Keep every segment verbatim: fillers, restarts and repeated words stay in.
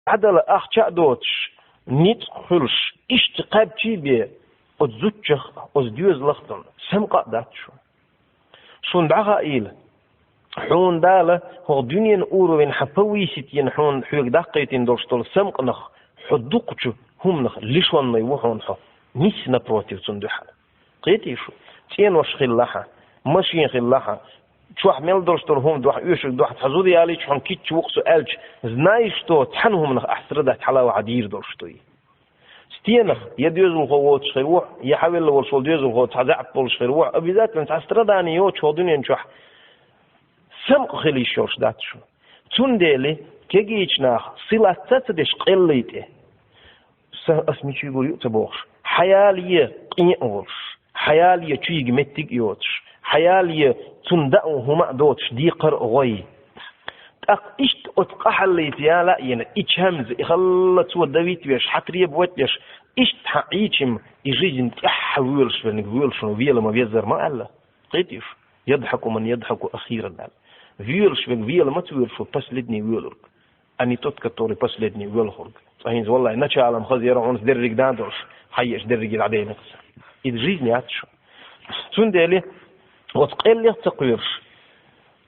Ӏадала ахча а доцуш, ницкъ хуьлуш, иштта кхаьбчий бен, оцу зудчух, оцу доьзалах цунна самукъа а дац шуна. Шуна дӀахаийла, хьуна Дала хӀокху дуьненан уровень хьан повысить йина, хьуна хьоьга даккхийтина долуш долу самукъанах, хьо дукхачу хӀуманах лишённый ву хьуна хьо, нисса напротив цунна дуьхьал. Кхетий шу? ЦӀенош хилла хьан, машен хилла хьан, чохь мел долуш долу хӀума дуьхьа, оьшург дуьхьа, цхьа зуда ялийча хьуна кийча ву-кх со аьлча, знаешь что, цхьана хӀуманах ахь страдать хьала вахьа дийр долуш дуй. Стенах я доьзалхо воцуш хир ву, я хьан велла волуш волу доьзалхо цхьа заьӀап болуш хир ву, обязательно цхьа страдание йоцуш хӀокху дуьнен чохь самукъа хила йиш йолуш дац шу. Цундела кегийчу наха силацца а ца деш къеллий тӀе, сан ас мичий гур ю а ца бохуш, хьаяла е къен а волуш, хьаяла е чуьйга меттиг а йоцуш, хьаяла е цунна дао хӀума а доцуш декхар а гӀой. ТӀаккха иштта оцу къахьаллица яла а йина, и чамза, и халла цо давить веш, хьан требовать веш, иштта хьан Ӏийчим, и жизнь тӀаьхьа воьлуш верниг воьлуш ву, вела ма веззара ма аьлла. Кхетий шу? Ядхьаку ман ядхьаку ахиран аьлла. Воьлуш верг вела ма ца воьлуш ву последний воьлург. А не тот, который последний воьлхург. Цкъа хӀинца, валлай, началам хаза яра хьуна дерриг дан долуш, хьайеаш дерриге дӀадайнакхаш. Иза жизнь яц шу. Цундела оцу къеллех ца кхоьруш,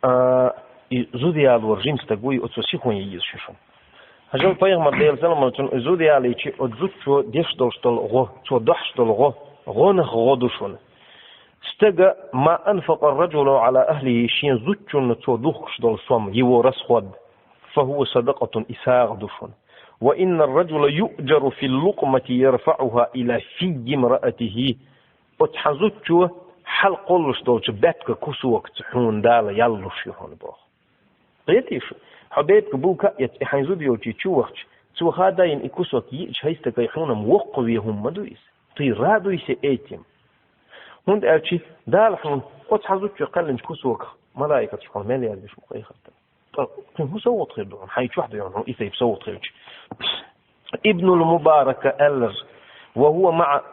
а, и зуда ялор жима стаг вуй, оцо сихонца еза шу шуна. Хьажал пайхамар Делан салам цунна, и зуда ялийча, оцу зудчо деш долуш долу гӀо, цо дохьуш долу гӀо, гӀонах гӀо ду шуна. Стага, ма анфакъа ар-раджулу Ӏала ахлихи, шен зудчунна цо духкуш долу сом, его расход, фа хӀува садакъатун, и сагӀа ду шуна. Ва иннар-раджула юъджару фил-лукъмати ярфаӀуха ила фиййи имраатихи. Оцу хьан зудчо хьалкхоллуш долчу баьпкан кусокца хьуна Дала ял луш ю хьуна боху. Кхетий шу? Хьо бепиг булка а эцна, и хьайн зуда йолчу чу вахча, цо хадайна и кусок йиъча, хӀай стаг, хьуна-м воккхаве хӀума ма ду иза. Ты радуйся этим. ХӀунда аьлча Дала хьуна оцу хьан зудчо кхаьллинчу кусоках малайкаташ хьуна мел яздеш ма кхайхар тан. Ткъа кхин хӀун совгӀат хир ду хьуна, хьайн чохь ду хьуна и тайпа совгӀат хилча? Ибнул Мубарака аьллар: «Ва хӀува маӀа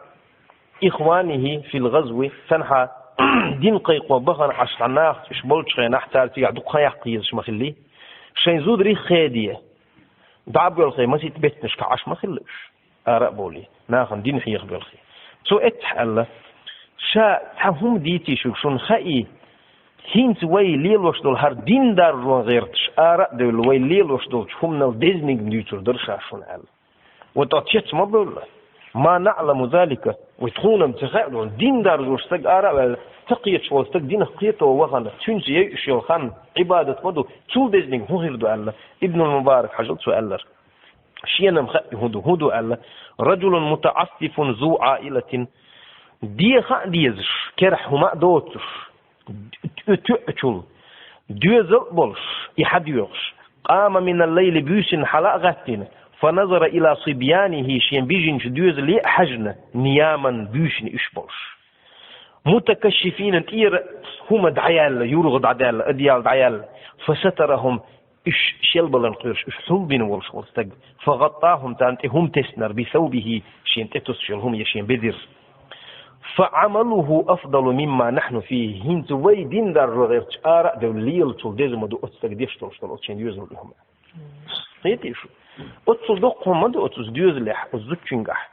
ихванихи фил гӀазви», цхьанхьа дин кхайкхо бахана Ӏаш цхьа нахаца уьш болчу хенахь, цара цигахь дукха хан яккха езаш ма хиллий, шайн зударий хеде, дӀа а боьлхий, масийтта беттанашкахь Ӏаш ма хилла уьш, ара а бовлий, нахана дин хьеха боьлхий. Цо эццахь аьлла: «Ша цхьа хӀума дийций шуьга, шуна хаий, хӀинца вай лелош долу хӀара дин даржо гӀерташ ара а девлла, вай лелош долчу хӀуманал дезаниг дуьйцур дара ша шуна», аьлла. Ва тӀаккха цец ма бевлла. Ма наӀламу залика. Вай тхуна-м ца хаьа ду, дин даржош стаг ара а ваьлла, ца кхеташ волу стаг динах кхето вахана, цуьнца яйуш йолу хан Ӏибадат ма ду, цул дезаниг хӀун хир ду аьлла. Ибнул Мубарак хьажал цо аьллар: «Шена-м хаьа хӀун ду, хӀун ду аьлла. Раджулун мутаӀаффифун зу Ӏаилатин». Деха а дезаш, керахь хӀума а доцуш, тоьъачул, доьзал а болуш, и хьадоьгӀуш, къама минал лайли, буьйсанна хьала а гӀаьттина, фа назара ила сибьянихи, шен бижинчу доьзале а хьаьжна, нияман, буьйсанна уьш болуш. Мутакашшифина, тӀера хӀума дӀаяьлла, юргӀа дӀадаьлла, одеял дӀаяьлла, фа сатарахум, уьш шелбалан кхоьруш, уьш хьулбина волуш волу стаг. Фа гӀаттахум, царна тӀе хӀума теснар, би саубихи, шен тӀе тосуш йолу хӀума я шен бедарш. Фа Ӏамалуху афдалу мимма нахьну фихи. ХӀинца вай дин даржо гӀерташ ара а девлла лелачул деза ма ду оцу стага деш долуш долу оцу шен доьзалан хӀума. Кхетий шу? Оццул доккха хӀума ма ду оцу доьзалехь, оцу зудчуьнгахь.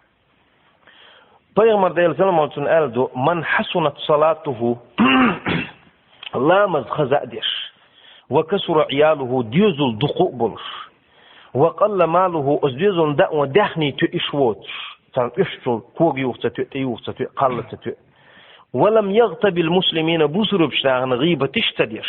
Пайхамар Делан салам цунна аьлла ду: «Ман хьасунат салатуху», ламаз хаза а деш, «ва касура Ӏиялуху», доьзал дукха а болуш, «ва къалла малуху», оцу доьзална дао даьхний тоьуш воцуш, царна оьшучул кога юха ца тоьу, тӀе юха ца тоьу, кхалла ца тоьу, «ва лам ягътабил муслимина», бусурбачу нахана гӀийбаташ ца деш.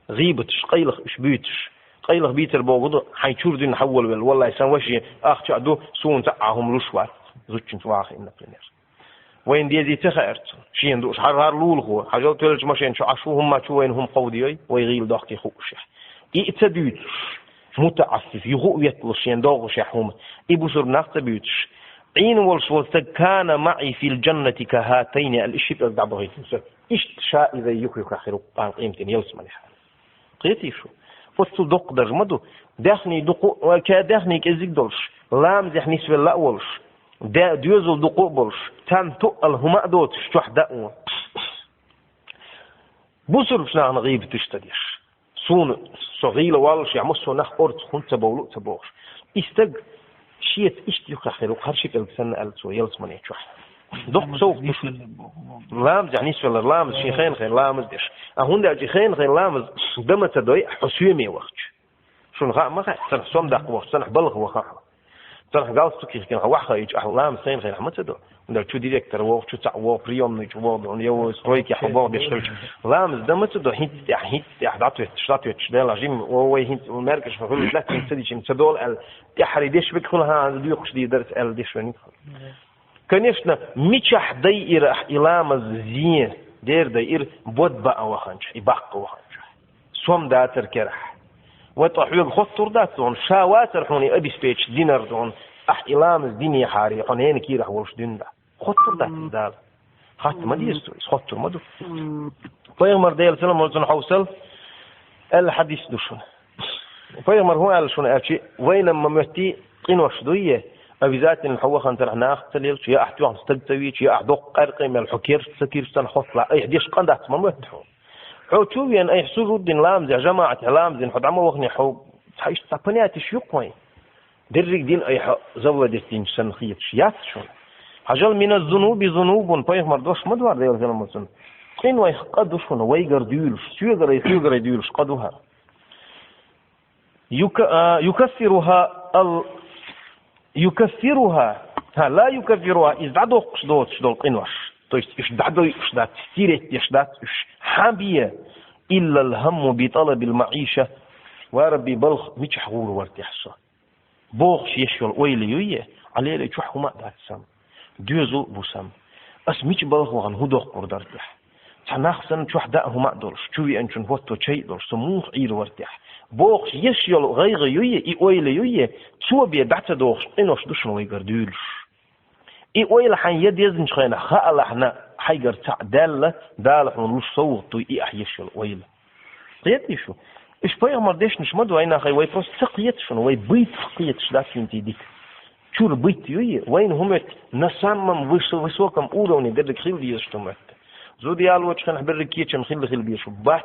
ГӀийбаташ, къайлаха уьш буьйцуш. Къайлаха бийцар бохург ду, хьайн чуьра дуьйна хьан волавелла, валлай, сан ваше ахча а ду, суна цхьа а хӀума луш вац, зудчуьнца ваха инна, например. Вайна дезий ца хаьара цунна, шена дууш, хӀара-хӀара лулахо, хьажал тоьллачу машен чу Ӏаш ву, хӀумма чу вайна хӀума кховдийой, вай гӀийла дохкий хууш. И а ца дуьйцуш, мутаӀаффиф, юха а ветталуш, шена догӀушехь хӀума, и бусурба нах ца буьйцуш, Ӏийна волуш волу стаг: «Кана маӀи фил джаннати ка хатайни», аьлла, и ши пӀелг дӀабахийтина со. Иштта ша и вай юх-юхахь хир ву къан къематдийнан ялсаманехь. Кхетий шу? Оццул доккха дарж ма ду. Даьхний дукха а, ва ка даьхний кӀезиг долуш, ламазехь нисвелла а волуш, де-, доьзал дукха а болуш, царна тоъал хӀума а доцуш, чохь дао. Бусурбачу нахана гӀийбаташ ца деш. Суна, со гӀийла воллушехь, массо а нах орцах хӀунда ца бовлу а ца бохуш. И стаг шеца иштта юххехь хир ву, хӀара ши пӀелг санна аьлла цо ялсамане чохь. Доккха совгӀат ду шуна. Ламазехь нисвелар, ламаз шен хенахь ламаз деш. А хӀунда аьлча хенахь ламаз дан ма ца дой, хьо соьме вахча. Шуна хаа ма хаьа, царна сом даккха вахча, царна балха ваха хьо. Царна галстук йихкина хьо ваха хаийча, ахьа ламаз хенахь ма ца до. ХӀунда чу директор вогӀу, чу цхьаъ вогӀу, приёмный чу вогӀу, я вогӀу стройкехь вогӀу беш хилча. Ламаз дан ма ца до, хӀинца тӀехь, хӀинца тӀехь, дӀатоьтташ, дӀатоьтташ, Дела, жим, о, вай хӀинца, меркаш ма хуьлуш, лаьттина ца дича, ца дола аьлла, тӀаьххьара деш век хуьлу хьан, доькъуш дийр дара аьлла деш вениг хуьлу. Конечно, мичахь дайира ахь и ламаз зен, дера дайира, бод баа ваханчу, и баккха ваханчу. Сом дацар керахь. Ва тӀо хьоьга хоттур дац хьуна, ша вацар хьуна и обеспечить динар хьуна, ахь и ламаз динехьарий, хьо нена кийрахь волуш дуьнда. Хоттур дац иза Дала. Хатта ма деза цо, иза хоттур ма ду. Пайхамар Делан салам волчун хьовсал, аьлла хьадис ду шуна. Пайхамар хӀун аьлла шуна аьлчи, вайна ма моьттий, къинош дуй, обязательно хьо вахана царахь нах ца лелча, я ахь тоьхна стаг ца вийча, я ахь доккха къаьркъа мел хьо керча ца кирча царна хоттала, айхьа деш къа дац ма моьтту хьуна. Хьо чу вен, айхьа сужуд дина ламазехь, жамаӀатехь ламаз дина, хьо дӀа ма вахане, хьо цхьа иштта цхьа понятеш ю-кх вайн. Дерриг дин айхьа завладеть динчу санна хеташ яц шуна. Хьажал мина зунуби зунубун, пайхамар дош ма дора Делан салам волчун. Къинойх къа ду шуна, вайгара дуьйлуш, соьгарай, хьоьгарай дуьйлуш къа ду хӀара. Юка-, а, юкаффируха ал-, юкаффируха, ха, ла юкаффируха, иза дӀадоккхуш доцуш долу къинош. То есть, уьш дӀадойуш дац, стирать деш дац уьш. Хьан бе? Иллал хамму би талабил маӀиша. Ва Рабби, балха мичахь гӀур вара техьа со? Бохуш еш йолу ойла юй, Ӏа лелай чохь хӀума а дац сан. Доьзал а бу сан. Ас мича балха вахана хӀун доккхур дара техьа? Цхьа нах санна чохь даа хӀума а долуш, чу веанчун хӀотто чай а долуш, со муха Ӏийр вара техьа? Бохуш еш йолу гӀайгӀа юй, и ойла юй, цо бен дӀа ца дохуш къинош ду шуна вайгара дуьйлуш. И ойла хьайн я дезначу хенахь хаалахьна, хьайгара цхьаъ даьлла, Дала хьуна луш совгӀат дуй и ахь еш йолу ойла. Кхетий шу? Уьш пайхамар дешнаш ма ду, вайнахай, вай просто ца кхета шуна, вай быйтах кхеташ дац хӀинца дика. Чуьра быйт юй, вайна хӀума моьтту, на самом выс-, высоком уровне дерриг хила дезаш хӀума моьтту. Зуда ялочу хенахь берриг кечам хилла хила безаш бац.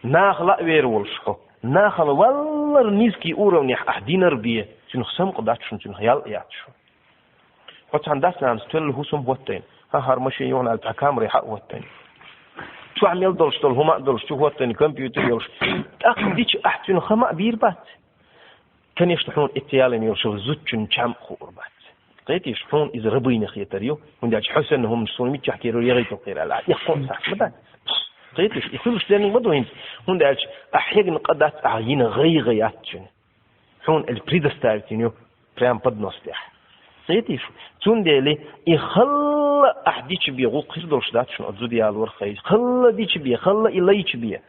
Нахала а вер волуш хьо. Нахала валлар низкий уровнехь ахь динар бе, цуьнах самукъа дац шуна, цуьнах ял а яц шуна. Хьо цхьана дас-нанас тоьлла хӀусам хӀоттайна. Хьан хӀара машин юхана аьлла, цхьа камера хьа а хӀоттайна. Чохь мел долуш долу хӀума а долуш, чу хӀоттайна компьютер йолуш. ТӀаккха дича ахь цуьнан хама а бийр бац. Конечно, хьуна эцца ялийна йолуш йолу зудчун чам а хуур бац. Кхетийша, хьуна иза рабыня хетар ю, хӀунда аьлча хьо санна хӀуманаш суна миччахь кхийр ву, егӀийту кхийр аьлла, и кхоъ сахьт ма дац. Кхетийша, и хуьлуш дерниг ма ду хӀинца, хӀунда аьлча ахь хьегна къа дац, ахь йина гӀайгӀа яц цуьнан. Хьуна эль предоставить йина ю, прям поднос тӀехь. Кхетийша, цундела и халла ахь дича бен гӀуллакх хир долуш дац шуна оцу зуда ялорах хезча. Халла дича бен, халла и лайча бен.